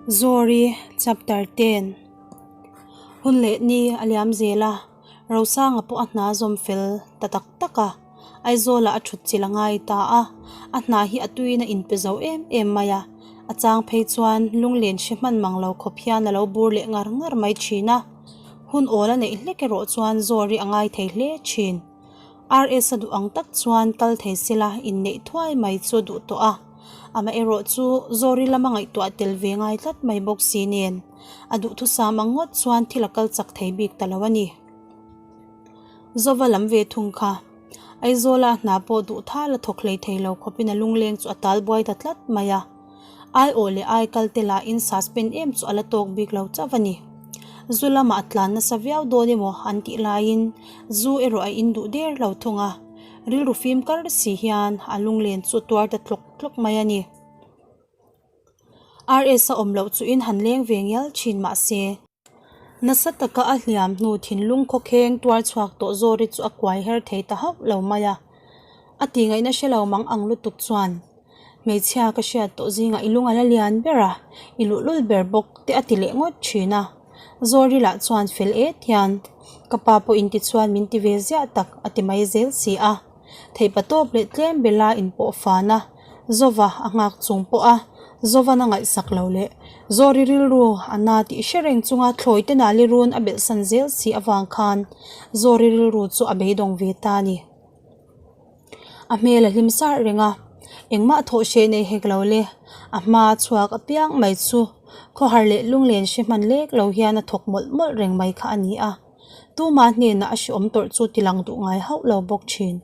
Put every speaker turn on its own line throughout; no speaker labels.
Zawri Chapter 10 Hun leh ni a liam zel a, Rosanga pawh a hna zawm fel ta tak tak a, Aizawlah a thut chilh a ngai ta a, a hna hi a tuiin a inpe zo em em mai a, a chang phei chuan lunglen hre hman mang lo khawp hian a lo bur leh ngar ngar mai thin a, hun awl a neih hlek erawh chuan Zawri a ngai thei hle thin. RS a duh ang tak chuan kal thei sela inneih thuai mai chu a duh tawh a, amaherawh chu Zawri lama ngaihtuah tel ve ngai tlat mai bawk si nen a duhthusam ang ngawt chuan thil a kal chak thei bik ta lo a ni. Zova lam ve thung kha Aizawla a hna pawh duh thal a thawk hlei thei lo khawpin a lungleng chu a tal buai ta tlat mai a. Ai awh leh ai kal te lahin suspend em chu a la tawk bik lo chauh a ni. Zu lamah a tlan nasa viau dawn emaw an tih laiin zu erawh a in duh der lo thung a, rilru fim kar si hian a lunglen chu a tuar ta tlawk tlawk mai a ni. RS a awm loh chu in han leng ve ngial thin mahse. Nasa taka a hliam hnu thinlung khawkheng tuar chhuak tawh Zawri chu a kuai her thei ta hauh lo mai a. A tih ngaihna hre lo mang ang lutuk chuan, Hmeichhia ka hriat tawh zingah i lung a la lian ber a, i luhlul ber bawk te a ti leh ngawt thin a. Zawri lah chuan fel et hian, Ka pa pawh inti chuan min ti ve ziah tak a ti mai zel si a. Theihpa tawp leh tlem bela inpawh fan a, Zova a nghak chung pawh a, Zovan a ngaihsak lo leh Zawri rilru a na tih hre reng chunga thlawi te nali run a belhsan zel si avang khan Zawri rilru chu a beidawng ve ta a ni. A hmel a hlim sarh reng a, engmah thawh hreh nei hek lo le, a hma chhuak apiang mai chu khawhar leh lunglen hre hman lek lo hian a thawk mawlh mawlh reng mai kha a ni a. Tuma hnenah a hreawm tawrh chu tilang duh ngai hauh lo bawk thin.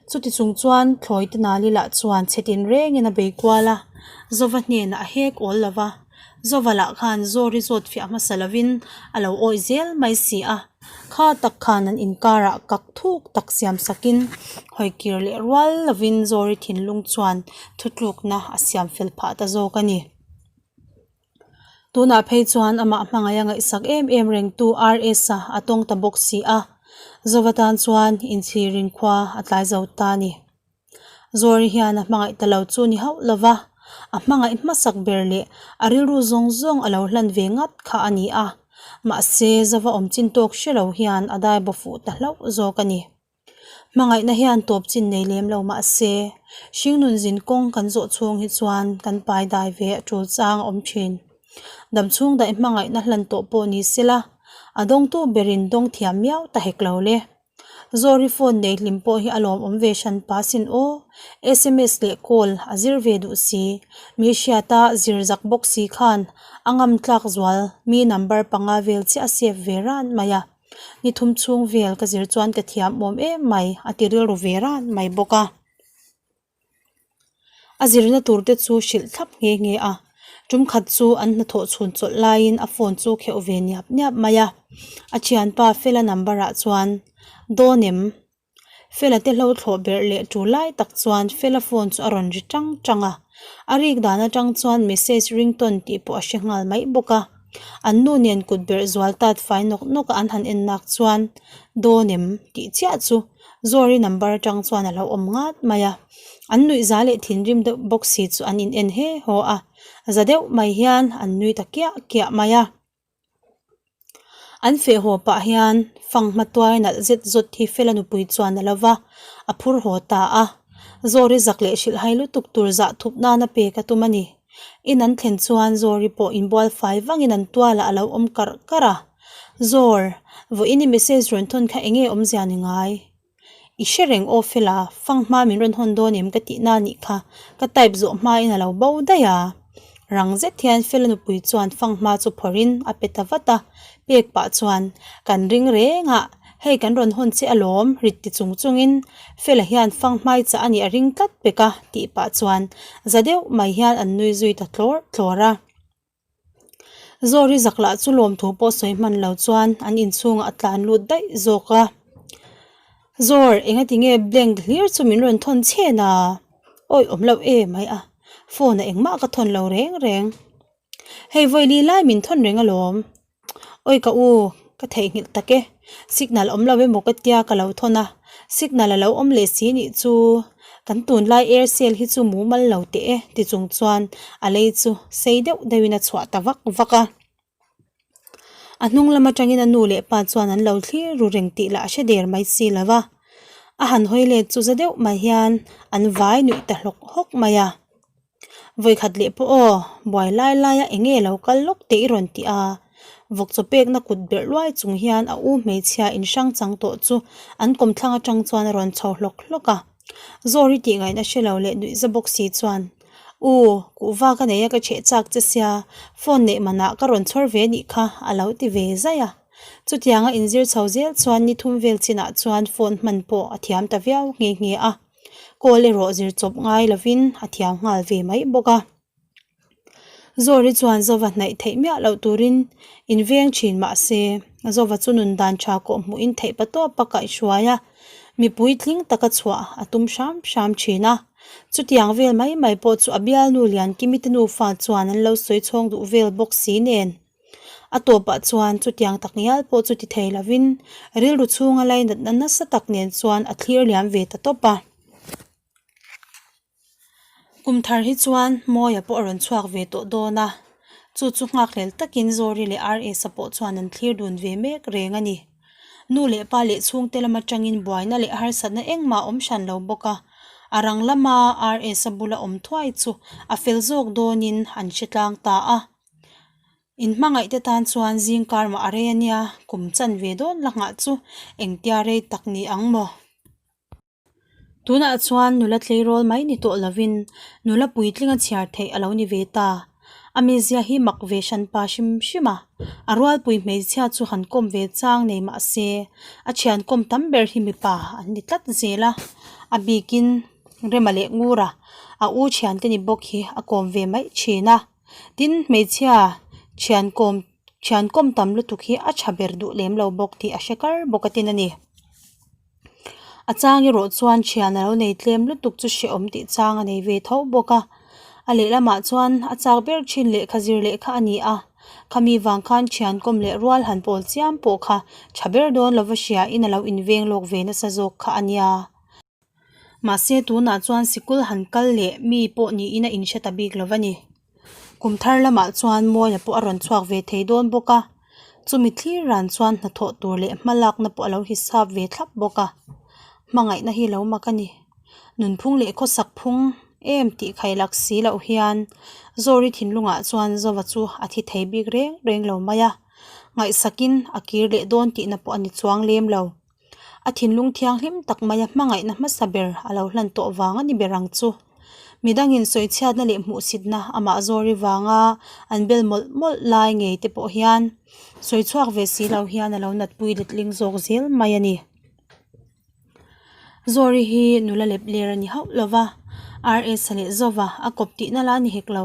Chuti chung chuan thlawi te nali lah chuan chhe tin rengin a bei kual a, Zova hnenah a hek awl lo va. Zova lah khan Zawri zawt fiah hmasa lovin a lo awih zel mai si a. Kha tak khan an inkarah kak thuk tak siam sakin hawi kir leh rual lovin Zawri thinlung chuan thutlukna a siam fel phah ta zawk a ni. Tunah phei chuan amah hmangaih a ngaihsak em em rengtu RS-a a tawng ta bawk si a, Zova tan chuan inchhirin khua a tlai zo ta a ni. Zawri hian a hmangaih ta lo chu ni hauh lo va, a hmangaih hmasak ber leh a rilru zawng zawng a lo hlan ve ngat kha a ni a, mahse Zova awm chin tawk hre lo hian a dai baw fuh ta hlauh zawk a ni. Hmangaihna hian tawp chin nei lem lo mah se, hringnun zin kawng kan zawh chhung hi chuan kan pai dai ve a tul chang a awm thin. Dam chhung daih hmangaihna hlan tawh pawh ni sela, a dawngtu berin dawng thiam miau ta hek lo le. Zawri phone nei hlim pawh hi a lawmawm ve hran pa sin aw. Sms leh call a zir ve duh si. Mi hriata zir zak bawk si khan a ngam tlak zual mi number panga vel chiah a save ve ran mai a. Ni thum chhung vel ka zir chuan ka thiam awm em mai a ti rilru ve ran mai bawk a. A zirna tur te chu hrilh thlap nghe nghe a, tum khat chu an hnathawh chhun chawlh laiin a phone chu kheuh ve niap niap mai a. A thianpa Fela number ah chuan Dawn em? Fela te hlo thlawh berh leh tul lai tak chuan Fela phone chu a rawn ri tang tang a, a rik dan atang chuan message ringtone tih pawh a hre nghal mai bawk a. An nu nen kut berh zual tat fai nawk nawk a an han en nak chuan Dawn em? tih chiah chu Zawri number atang chuan a lo awm ngat mai a. An nuih za leh thinrim deuh bawk si chu an in en he haw a, za deuh mai hian an nui ta kiah kiah mai a. An feh haw pah hian fanghma tuai nalh zet zawt hi Fela nupui chuan a lo va, a phur haw ta a. Zawri zak leh hrilh hai lutuk tur zah thup nana pek a tum a ni. In an thlen chuan Zawri pawh inbual fai vangin an tualah a lo awm karh karh a. Zawr, vawiin i message rawn thawn kha enge awmzia ni ngai? I hre reng aw Fela, fanghma min rawn hawn dawn em ka tih na nih kha, ka type zawh hmain a lo bo daih a. Rang zet hian Fela nupui chuan fanghma chu phawrhin a pe ta vat a, pek pah chuan, Kan ring reng a, hei kan rawn hawn che alawm, rit ti chung chungin Fela hian fanghmai chah a nih a ring tlat pek a, tih pah chuan za deuh mai hian an nui zui ta tlawr tlawr a. Zawri zak lah chu lawmthu pawh sawi hman lo chuan an inchhungah a tlan lut daih zawk a. Zawr, engati nge blank hlir chu min rawn thawn chhen a? Awi awm loh e mai a, phone ah engmah ka thawn lo reng reng. Hei vawi li lai min thawn reng alawm. Awi ka u, ka theihnghilh tak e. Signal awm lo emaw ka tia ka lo thawn a, signal a lo awm leh si nih chu. Kan tunlai Aircel hi chu mumal lo teh e ti chung chuan a lei chu sei deuh deuhin a chhuah ta vak vak a. A hnung lam atangin a nu leh pa chuan an lo thlir ru reng tih lah a hre der mai si lo va. A han hawi let chu za deuh mai hian an vai nuih ta hlawk hawk mai a. Vawikhat leh pawh aw, buai lai laia eng nge lo kal lawk teh i rawn ti a. Vawk chaw pekna kut berh luai chung hian a u hmeichhia inhrang chang tawh chu an kawmthlang atang chuan a rawn chho hlawk hlawk a. Zawri tih ngaihna hre lo leh nuih za bawk si chuan, U, kuhva ka nei a ka chheh chak che sia, phone neih manah ka rawn chhawr ve nih kha a lo ti ve zaih a. Chutianga inzir chho zel chuan ni thum vel chinah chuan phone hman pawh a thiam ta viau nghe nghe a. Kawl erawh zir chawp ngai lovin a thiam nghal ve mai bawk a. Zawri chuan Zova hnaih theih miah loh turin in veng thin mah se, Zova chu nun dan tha kawh hmuhin theih pa tawp a kaihhruai a, mipui tling taka chhuah a tum hram hram thin a. Chutiang vel mai mai pawh chu a bialnu Liankimi te nufa chuan an lo sawi chhawng duh vel bawk si nen. A tawpah chuan chutiang tak ngial pawh chu ti thei lovin rilru chhunga lainatna nasa tak nen chuan a thlir liam ve ta tawp a. Kum thar hi chuan Mawia pawh a rawn chhuak ve tawh dawn a, chu chu nghakhlel takin Zawri leh RS-a pawh chuan an thlir dun ve mek reng a ni. Nu leh pa leh chhungte lam atangin buaina leh harsatna engmah a awm hran lo bawk a, a rang lama RS-a bula awm thuai chu a fel zawk dawnin an hre tlang ta a. In hmangaih te tan chuan zing kar mah a rei a nia, kum chan ve dawn la nghah chu engtia rei tak ni ang maw? Tunah chuan nula tleirawl mai ni tawh lovin nula puitlinga chhiar theih a lo ni ve ta. A mizia hi mak ve hran pa hrim hrim a, a rualpui hmeichhia chu han kawm ve chang nei mah se a thian kawm tam ber hi mipa an ni tlat zel a, a bikin Rema leh Ngura a u thiante ni bawk hi a kawm ve mai thin a. Tin, hmeichhia thian kawm thian kawm tam lutuk hi a tha ber duh lem lo bawk tih a hre kar bawk a tin a ni. A chang erawh chuan thian a lo nei tlem lutuk chu hrehawm tih chang a nei ve tho bawk a. A lehlamah chuan a chak ber thin lehkha zir lehkha a ni a, khami vang khan thian kawm leh rual han pawl chiam pawh kha tha ber dawn lova hria in a lo inveng lawk ve nasa zawk kha a nia. Mahse tunah chuan sikul han kal leh mi pawh niin a inhre ta bik lo va ni. Kum thar lamah chuan Mawia pawh a rawn chhuak ve thei dawn bawk a, chumi thlir ran chuan hnathawh tur leh hma lakna pawh a lo hisap ve thlap bawk a. Hmangaihna hi lo mak a ni. Nunphung leh khawsak phung em tih khailak si loh hian Zawri thinlungah chuan Zova chu a thi thei bik reng reng lo mai a, ngaihsakin a kir leh dawn tihna pawh a ni chuang lem lo. A thinlung thianghlim tak maia hmangaihna hmasa ber a lo hlan tawh vang a ni ber ang chu. Midangin sawichhiatna leh hmuhsitna amah zawri vanga an bel mawlh mawlh lai ngei te pawh hian sawi chhuak ve si lo hian a lo natpui letling zawk zel mai a ni. Zawri hi nula lep ler a ni hauh lo va, RS leh Zova a kawp tihna la ni hek lo.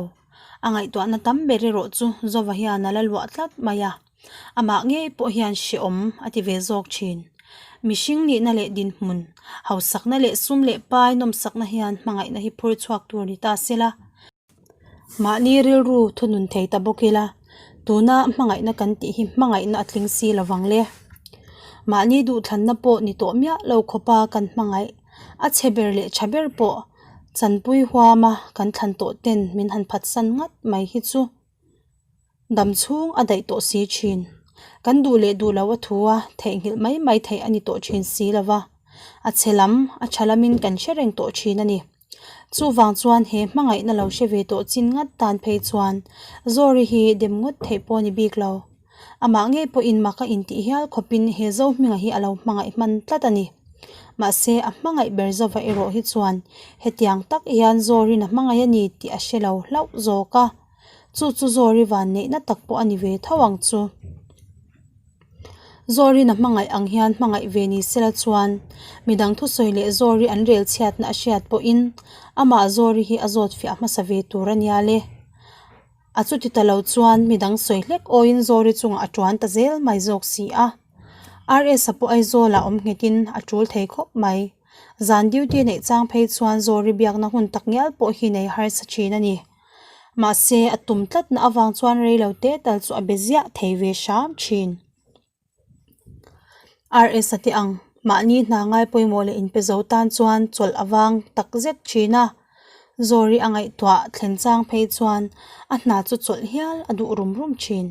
A ngaihtuahna tam ber erawh chu Zova hian a la luah tlat mai a. Amah ngei pawh hian hrehawm a ti ve zawk thin. Mihring nihna leh dinhmun, hausakna leh sum leh pai nawmsakna hian hmangaihna hi phur chhuak tur ni ta se la. Mahni rilru thunun thei ta bawk ila, tuna hmangaihna kan tih hi hmangaihna a tling si lo vang le. Mahni duhthlanna pawh ni tawh miah lo khawpa kan hmangaih, a chhe ber leh tha ber pawh chanpui huama kan thlan tawh ten min han phatsan ngat mai hi chu. Dam chhung a daih tawh si thin. Kan duh leh duh loh a thu a, theihnghilh mai mai theih a ni tawh thin si lo va. A chhe lam, a tha lamin kan hre reng tawh thin a ni. Chuvang chuan he hmangaihna lo hre ve tawh chin ngat tan phei chuan Zawri hi dem ngawt theih pawh a ni bik lo. Amah ngei pawhin mak a intih hial khawpin he Zohminga hi a lo hmangaih hman tlat a ni. Mahse, a hmangaih ber zova erawh hi chuan hetiang tak hian Zawrin a hmangaih a ni tih a hre lo hlauh zawk a. Chu chu Zawri van neihna tak pawh a ni ve tho ang chu. Zawrin a hmangaih ang hian hmangaih ve ni sela chuan midang thusawi leh Zawri an rel chhiatna a hriat pawhin amah Zawri hi a zawt fiah hmasa ve tur a nia le. A chuti ta lo chuan midang sawi hlek awiin Zawri chungah a tuan ta zel mai zawk si a. RS-a pawh Aizawlah awm nghetin a tul thei khawp mai. Zan duty neih chang phei chuan Zawri biakna hun tak ngial pawh hi nei harsa thin a ni. Mahse, a tum tlatna avang chuan rei lo te tal chu a be ziah thei ve hram thin. RS-a te ang. Mahni hna ngai pawimawh leh inpe zo tan chuan chawlh a vang tak zet thin a. Zawri a ngaihtuah thlen chang phei chuan a hna chu chawlh hial a duh rum rum thin.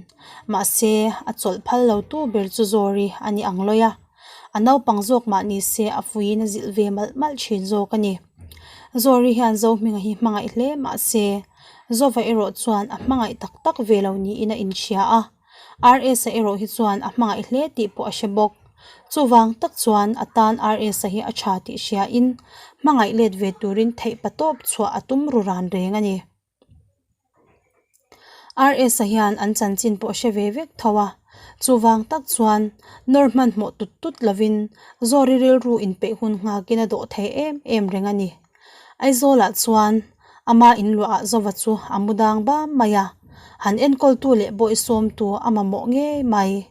Mahse, a chawlh phal lo tu ber chu Zawri a ni ang lawi a. A naupang zawk mah ni se a fuiin a zilh ve malh malh thin zawk a ni. Zawri hian Zohminga hi hmangaih hle mah se, Zova erawh chuan a hmangaih tak tak ve lo niin a inhria a. RS-a erawh hi chuan a hmangaih hle tih pawh a hre bawk. Chuvang tak chuan a tan RS-a hi a tha tih hriain hmangaih let ve turin theih patawp chhuah a tum ru ran reng a ni. RS-a hian an chanchin pawh a hre ve vek tho a, chuvang tak chuan nawr hmanhmawh tut tut lovin Zawri rilru inpeih hun nghakin a dawh thei em em reng a ni. Aizawlah chuan ama inluahah Zova chu a mu dang bam mai a, han enkawltu leh bawihsawmtu a mamawh ngei mai.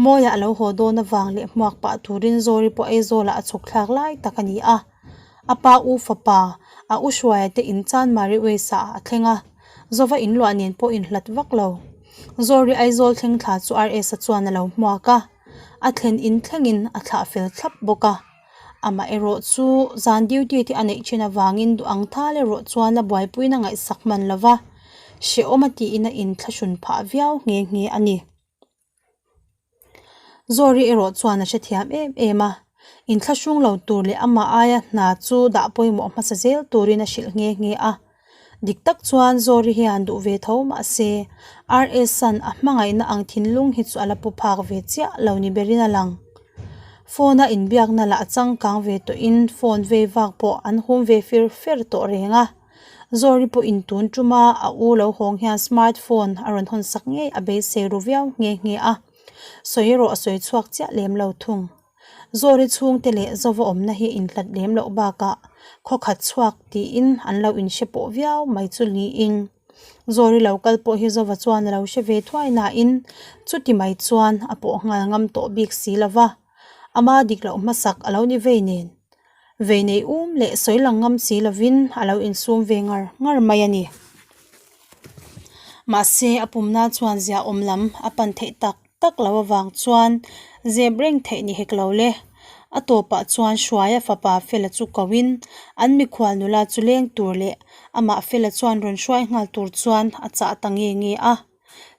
Mawia a lo haw dawn avang leh hmuak pah turin Zawri pawh Aizawlah a chhuk thlak lai tak a ni a. A pa u fapa, a u Hruaia te in Chanmari Waste-ah a thleng a, Zova inluah nen pawh inhlat vak lo. Zawri Aizawl thleng thla chu RS-a chuan a lo hmuak a, a thlen in thlengin a thlah fel thlap bawk a. Amaherawh chu zan duty te a neih thin avangin duh ang thal erawh chuan a buaipuina ngaihsak hman lo va, hrehawm a tiin a inthlahrun phah viau nghe nghe a ni. Zawri erawh chuan a hrethiam em em a, inthlahrung lo tur leh amah aia hna chu dah pawimawh hmasa zel turin a hrilh nghe nghe a. Dik tak chuan Zawri hian duh ve tho mah se, RS-a'n a hmangaihna ang thinlung hi chu a la pu phak ve chiah lo ni berin a lang. Phone-a inbiakna lah a changkang ve tawhin phone vei vak pawh an hum ve fir fer tawh reng a. Zawri pawhin tun tuma a u lo hawng hian smart phone a rawn hawn sak ngei a beisei ru viau nghe nghe a, sawi erawh a sawi chhuak chiah lem lo thung. Zawri chhungte leh Zova awmna hi inhlat lem loh bakah khaw khat chhuak tiin an lo inhre pawh viau mai chu niin Zawri lo kal pawh hi Zova chuan a lo hre ve thuai nain chuti mai chuan a pawh nghal ngam tawh bik si lo va, ama dik loh hmasak a lo ni vei nen. Vei nei um leh sawi lang ngam si lovin a lo insum ve ngar ngar mai a ni. Mahse a pumna chuan ziahawm lam a pan theih tak tak lo avang chuan zep reng theih ni hek lo le. A tawpah chuan Hruaia fapa Fela chu koin an mikhual nula chu leng tur leh amah Fela chuan rawn hruai nghal tur chuan a chah ta nge nge a.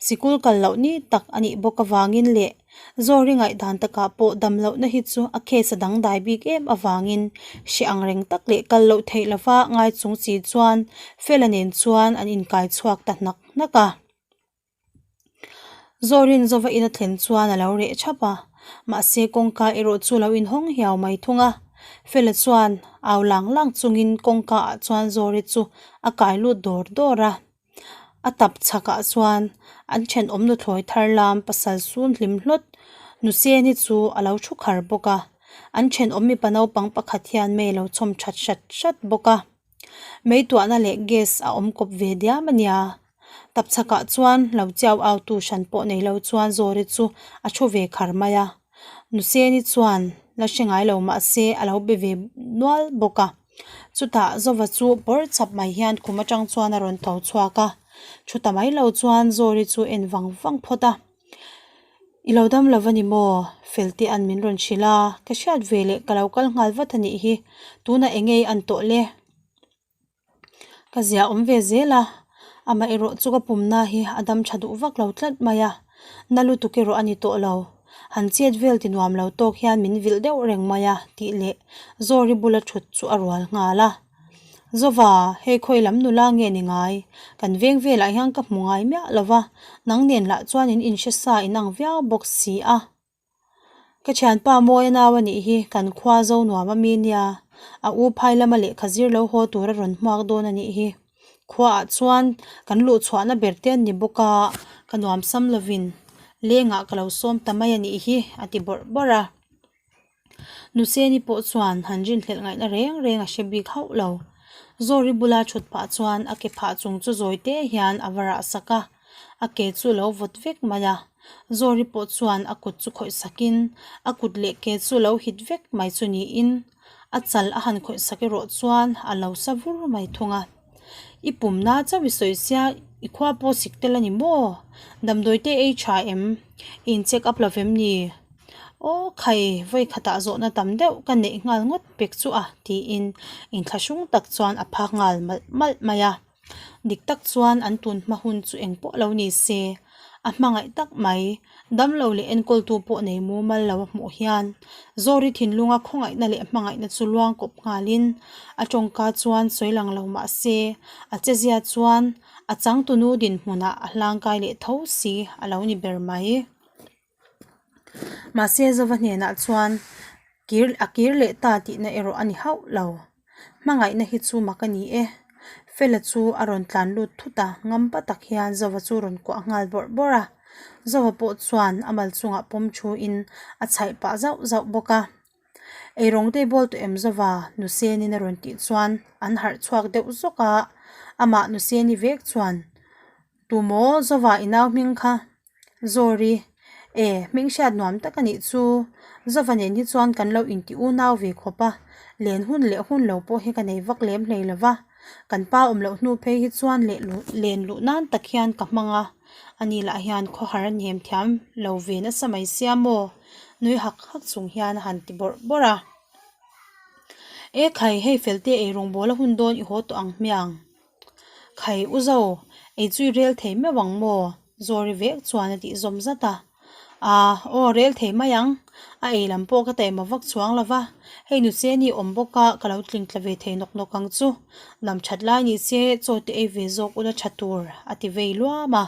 Sikul kal loh ni tak a nih bawk avangin leh Zawri ngaihdan takah pawh dam lohna hi chu a case a dangdai bik em avangin hre ang reng tak leh kal loh theih lova ngai chung chi chuan Fela nen chuan an inkai chhuak ta hnak hnak a. Zawrin Zova in a thlen chuan a lo reh thap a, mahse kawngka erawh chu lo inhawng hiau mai thung a. Fela chuan au lang lang chungin kawngka ah chuan Zawri chu a kai lut dawr dawr a. A tap chhakah chuan an thenawm nuthlawi thar lam pasal sun hlim hlawt Nuseni chu a lo thu khar bawk a, an thenawm mipa naupang pakhat hian mei a lo chhawm that hrat hrat bawk a. Mei tuahna leh gas a awm kawp ve diam a nia. Tap chhakah chuan lo chiau au tu hran pawh nei lo chuan Zawri chu a thu ve khar mai a. Nuseni chuan la hre ngai lo mahse a lo be ve nual bawk a. Chutah Zova chu bawr chap mai hian khum atang chuan a rawn tho chhuak a, thu ta mai lo chuan Zawri chu en vang vang phawt a. I lo dam lo a ni maw? Feltea'n min rawn hrilh a, ka hriat ve leh ka lo kal nghal vat a nih hi, tunah eng nge i an tawh le? Ka zia awm ve zel a, amah erawh chu ka pumna hi a dam tha duh vak lo tlat mai a, na lutuk erawh a ni tawh lo. Han chet vel ti nuam lo tawk hian min vilh deuh reng mai a tih leh Zawri bula thut chu a rual nghal a. Zova, hei khawi lam nula nge ni ngai? Kan veng velah hian ka hmu ngai miah lo va, nang nen lah chuan in inhre sa inang viau bawk si a. Ka thianpa mawi a nau a nih hi kan khua zo nuam a mi nia, a u phai lama lehkha zir lo haw tur a rawn hmuak dawn a nih hi. Khuaah chuan kan luh chhuahna ber te an ni bawk a, ka nuam sam lovin lengah ka lo sawm ta mai a nih hi a ti bawrh bawrh a. Nuseni pawh chuan han rinhlelh ngaihna reng reng a hre bik hauh lo. Zawri bula thut pah chuan a ke phah chung chu zawi te hian a va rah sak a, a ke chu a lo vawt vek mai a. Zawri pawh chuan a kut chu khawih sakin a kut leh ke chu lo hit vek mai chu niin a chal a han khawih sak erawh chuan a lo sa vur mai thung a. I pumna chauh i sawi sia i khua pawh sik tel a ni maw? Damdawi te ei tha em? I in check up lo vem ni? Aw khai, vawi khatah zawhna tam deuh ka neih nghal ngawt pek chu a, tiin inthlahrung tak chuan a phak nghal malh malh mai a. Dik tak chuan an tun hma hun chu eng pawh lo ni se, a hmangaih tak mai, damlo leh enkawltu pawh nei mumal lo a hmuh hian Zawri thinlunga khawngaihna leh hmangaihna chu luang kawp nghalin a tawngka chuan sawi lang lo mah se, a chezia chuan a changtunu dinhmunah a hlangkai leh tho si a lo ni ber mai. Mahse Zova hnenah chuan kir a kir leh ta tihna erawh a ni hauh lo. Hmangaihna hi chu mak a ni e. Fela chu a rawn tlan lut thut a, ngampa tak hian Zova chu rawn kuah nghal bawrh bawrh a. Zova pawh chuan a mal chungah pawm thuin a chhaih pah zauh zauh bawk a. Eirawng te bawl tawh em Zova? Nusenin a rawn tih chuan an harh chhuak deuh zawk a, amah Nuseni vek chuan Tumaw Zova i nau hming kha? Zawri, E, hming hriat nuam tak a nih chu. Zova nen hi chuan kan lo inti unau ve khawp a, len hun leh hun lo pawh hi ka nei vak lem hlei lo va. Kan pa awm loh hnu phei hi chuan leh len luh nan tak hian ka hmang a, ani lah hian khawhar a hnem thiam lo ve nasa mai sia maw? Nui hak hak chung hian a han ti bawrh bawrh a. E khai, hei Felte eirawngbawl a hun dawn i haw tawh ang hmiang. Khai u zo, ei chu i rel thei meuh ang maw? Zawri vek chuan a tih zawm zat a. Aa, aw rel thei mai ang. A ei lam pawh ka taima vak chuang lo va, hei Nucheni awm bawk a, ka lo tling tla ve thei nawk nawk ang chu. Lam that lai ni se chaw te ei ve zawk ula tha tur, a ti vei luam a.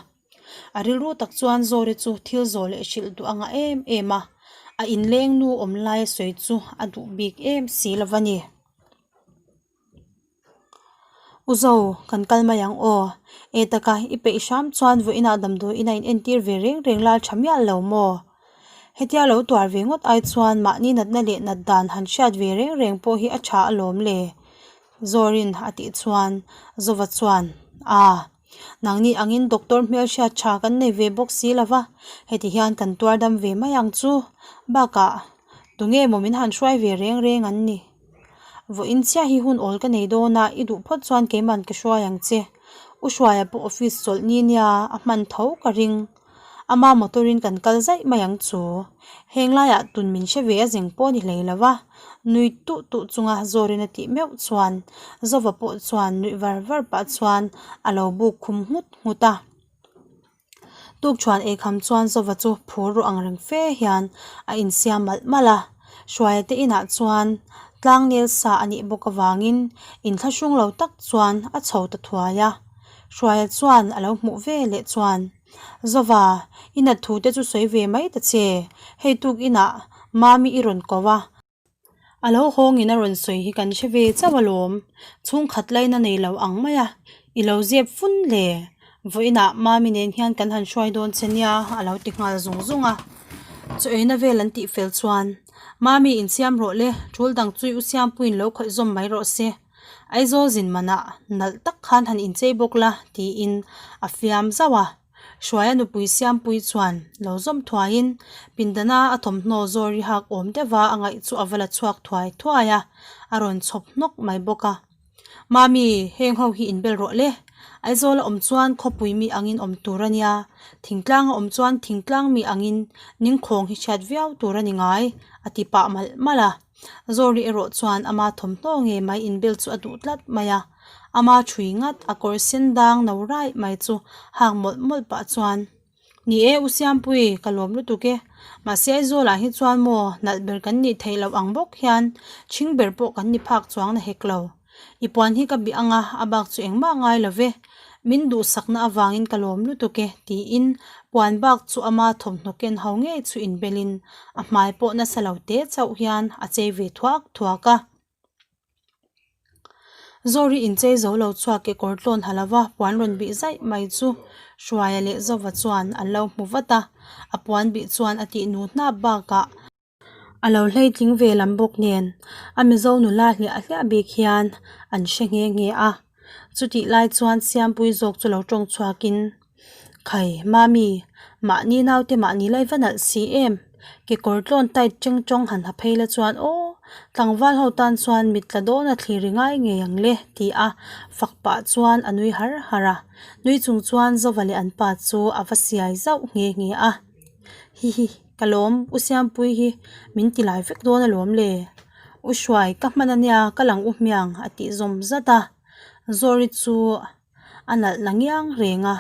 A rilru tak chuan Zawri chu thil zawh leh hrilh duh anga em em a, a inleng nu awm lai a sawi chu a duh bik em si lo va ni. U Zo, kan kal mai ang aw. E taka, i peih hram chuan vawiinah damdawiin a inentir ve reng reng lal tha miah lo maw? Hetia lo tuar ve ngawt ai chuan mahni natna leh nat dan han hriat ve reng reng pawh hi a tha alawm le. Zawrin a tih chuan Zova chuan, Aa. Nangni angin doctor hmelhriat tha kan nei ve bawk si lo va, heti hian kan tuar dam ve mai ang chu. Bakah, tunge maw min han hruai ve reng reng an ni? Vawiin chiah hi hun awl ka nei dawn a, i duh phawt chuan keiman ka hruai ang che. U Hruaia pawh office chawlh ni nia a hman tho ka ring. Ama motor in kan kal zaih mai ang chu. Heng laiah tun min hre ve a zeng pawh ni hlei lo va, nui tuh tuh chunga Zawrin a tih meuh chuan Zova pawh chuan nuih var var pah chuan a lo buk khum nghut nghut a. Tukṭhuan eikham chuan Zova chu phur ru ang reng fe hian a insiam malh malh a. Hruaia te inah chuan tlangnel sa a nih bawk avangin inthlahrung lo tak chuan a chho ta thuai a. Hruaia chuan a lo hmuh ve leh chuan, Zova, i nat thu te chu sawi ve mai ta che, hei tuk inah Mami i rawn ko a. A lo hawngin a rawn sawi hi kan hre ve chauh alawm, chhungkhat laina nei lo ang mai a, i lo zep fun le. Vawiinah Mami nen hian kan han hruai dawn che nia a lo ti nghal zung zung a. Chaw eina vel an tih fel chuan, Mami insiam rawh le, tul dang chu i u Siampuiin lo khawih zawm mai rawh se. Aizawl zin manah nalh tak khan han inchei bawk la tiin a fiam zauh a. Hruaia nupui Siampui chuan lo zawm thuaiin pindana a thawmhnaw zawri hak awm deuha a ngaih chu a va la chhuak thuai thuai a, a rawn chhawp hnawk mai bawk a. Mami, heng ho hi inbel rawh le. Aizawla awm chuan khawpui mi angin awm tur a nia, thingtlanga awm chuan thingtlang mi angin ningkhawng hi hriat viau tur a ni ngai, a ti pah malh malh a. Zawri erawh chuan ama thawmhnaw ngei mai inbel chu a duh tlat mai a, ama thui ngat a kawr sen dang no raih mai chu hak mawlh mawlh pah chuan, Ni e U Siampui, ka lawm lutuk e. Mahse Aizawlah hi chuan maw nalh ber kan nih theih loh ang bawk hian ṭhing ber pawh kan ni phak chuang na hek lo. I puan hi ka bih ang a, a bak chu engmah ngai lo ve. Min duhsakna avangin ka lawm lutuk e, tiin puan bak chu ama thawmhnaw ken ho ngei chu inbelin a hmai pawh nasa lo te chauh hian a chei ve thuak thuak a. Zawri inchei zo lo chhuak kekawr tlawn ha lova puan rawn bih zaih mai chu Hruaia leh Zova chuan an lo hmu vat a, a puan bih chuan a tih nu hnap bakah, A lo hleitling ve lam bawk nen a Mizo nula hliah hliah bik hian an hre nghe nghe a. Chutih lai chuan Siampui zawk chu lo tawng chhuakin, Khai, Mami, mahni naute mahni lai va nalh si em? Kekawr tlawn tight cheng chawng han ha phei la chuan aw, tlangval ho tan chuan mit tla dawn a thlir i ngai ngei ang le, ti a fak pah chuan a nui har har a. Nui chung chuan Zova leh an pa chu a va siai zauh nghe nghe a. Hihi. Ka lawm, U Siampui hi min ti lai vek dawn alawm le. U Hruai, ka hman ania, ka lang u hmiang a tih zawm zat a. Zawri chu a nalh na ngiang reng a,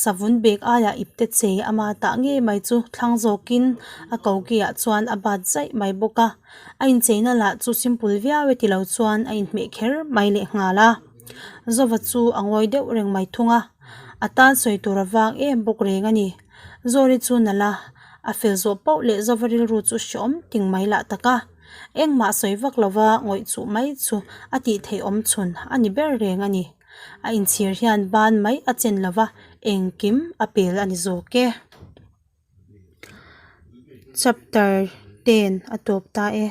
savun bag aiah ipte chei ama tah ngei mai chu thlang zawkin a koki ah chuan a bat zaih mai bawk a. A incheina lah chu simple viau e tilo chuan a inhmeh kher mai lehnghal a. Zova chu a ngawi deuh reng mai thung a, a tan sawi tur a vang em bawk reng a ni. Zawri chu nalh a, a fel zawh pauh leh Zova rilru chu hreawm ting mai lah tak a. Engmah sawi vak lova ngawih chuh mai chu a tih theih awm chhun a ni ber reng a ni. A inchhir hian ban mai a chen lova engkim a pel a ni zawk e. Chapter 10 a tawp ta e.